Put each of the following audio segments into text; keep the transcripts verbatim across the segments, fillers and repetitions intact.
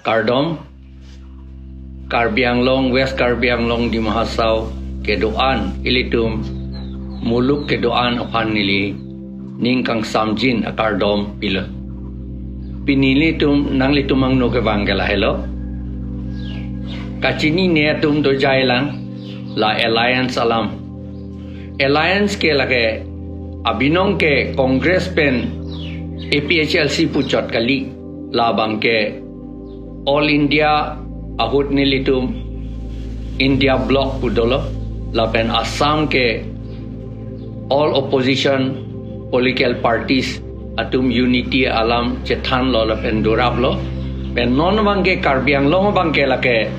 Kardom, Karbi Anglong, West Karbi Anglong, Dima Hasao kedo-an, ilitum muluk kedo-an aphan neli ning kangsamjin akardom pilo. Pini nelitum, nanglitum angno kevang ke lahelo. Kachinine atum dojailang, la alliance alam. Alliance ke lake abinong ke Congress pen A P H L C puchot kali, labang ke All India ahut nelitum India Bloc pu dolo, lapen Assam ke all opposition political parties atum unity alam chethanlo lapen doraplo. Pen non abang ke Karbi Anglong abang ke lake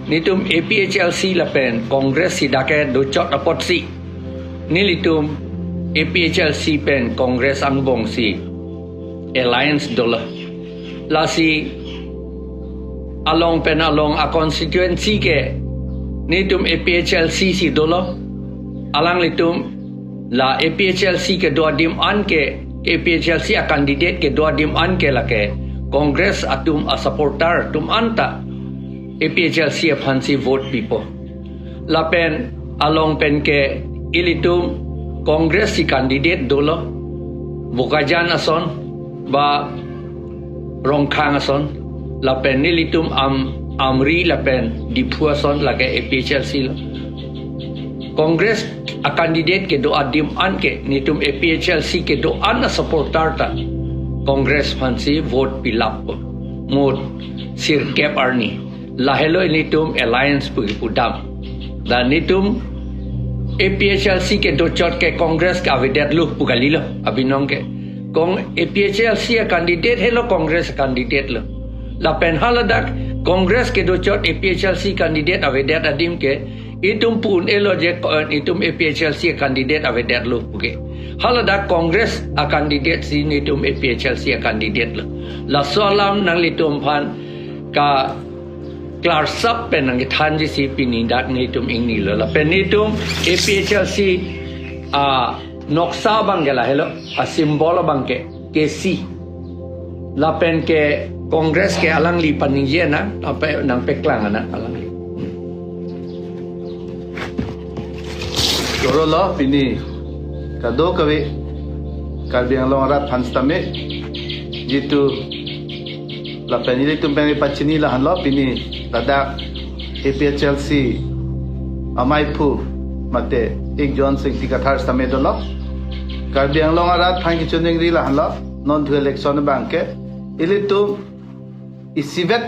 nelitum A P H L C lapen Congress si dak kedochot apotsi nelitum A P H L C pen Congress angbongsi alliance dolo. Lasi along pen along a constituency ke nelitum A P H L C si dolo. Alanglitum la A P H L C kedo adim an ke, A P H L C a candidate kedo adim an ke lake Congress atum a supporter atum anta A P H L C aphansi vote pipo. Lapen along pen ke ilitum Congress si candidate dolo, Bokajan ason ba Rongkhang ason, lapen nelitum Am Amri lapen Diphu ason lake A P H L C lo. Congress a candidate kedo adim an ke nelitum A P H L C kedo-an a supporter ta Congress aphansi vote pilappo. Mo sirkep arni. Lahelo nelitum alliance pu kipudam. Dan nelitum A P H L C kedochot ke Congress ke avedetlo pu kalilo abinong ke. Kong A P H L C a candidate helo Congress a candidate lo. Lapen haladak Congress kedochot A P H L C candidate avedet adim ke itum pu un-elo je ko-, itum A P H L C a candidate avedetlo pu ke. Haladak Congress a candidate si nelitum A P H L C a candidate lo. Laso alam nanglitum aphan ka klarsap pen nangkethanji si pini dak nelitum ingnilo. Lapen nelitum A P H L C a noksa abang ke lahelo, a symbol abang ke K C. Lapen ke Congress ke alangli paningje na, apa nangpeklang na alangli. Choro lo pini kadokave Karbi Anglong arat aphan sitame, jitu lapen ilitum pen pachini lahenlo pini ladak A P H L C amaiphu mate Ekjonsing Ingti Kathar sitame dolo. Karbi Anglong arat aphan kechoningri lahenlo, non thu election abang ke ilitum isivet